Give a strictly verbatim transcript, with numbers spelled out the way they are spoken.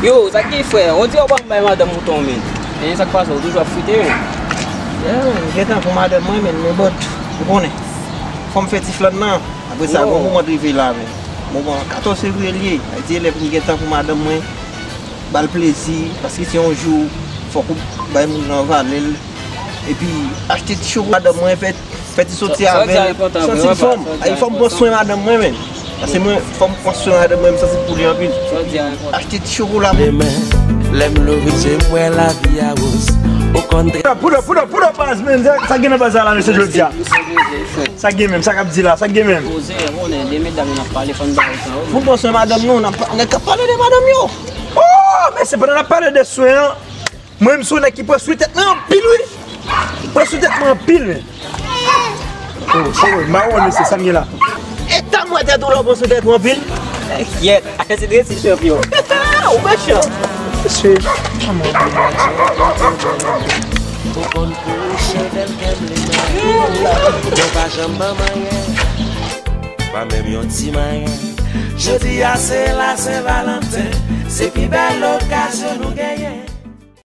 Yo, sa k gen, frè? On dirait w pa bay madanm ou tan, men. E sa k pase, ou toujou ap frite, men. Yeah, man, m gen tan pou madanm mwen, men, men but, ou konnen. Fò m fè ti flann nan. Apre sa, bon, moman rive la, men. Moman katòz fevriye l ye. Sa vle di elèv m gen tan pou madanm mwen. Ba l plezi, paske se yon jou, fòk ou bay moun nan valè l. Epi, achte ti chokola madanm mwen, fè, fè ti soti avè l. Santi l fòm. Ay, fò m pran swen madanm mwen, men. Paske mwen, fò m pran swen madanm mwen, m santi l pou li anpil. Achte ti chokola. Demen, lè m leve je m wè lavi a woz. Okontrè. Pull up, pull up, pull up, baz, men. Sa, sa gen nan baz la, mesye, jodi a? Sa gen menm, sa k ap di la, sa gen menm? Poze, konnen, de medam yo n ap pale, fò n ba yo tan, wi. Pou pran swen madanm nou, n ap pa-, nèg k ap pale de madanm yo. Oh, men se pandan n ap pale de swen an, mwen, m se yon nèg ki pran swen tèt mwen anpil, wi. Pran swen tèt mwen anpil, men. Oh, oh, mawon, mesye, sa m gen la. E ta m wè tèt ou lè w pran swen tèt ou anpil. Kyèt, se dresi chanpyon. Ou mechan. Mesye, kòman ou di? Ou konn pou chandèl kè m limen. Mwen pa janm ban manyen. Pa menm yon ti manyen. Jodi a se la Sen Valanten. Se pi bèl okazyon nou genyen.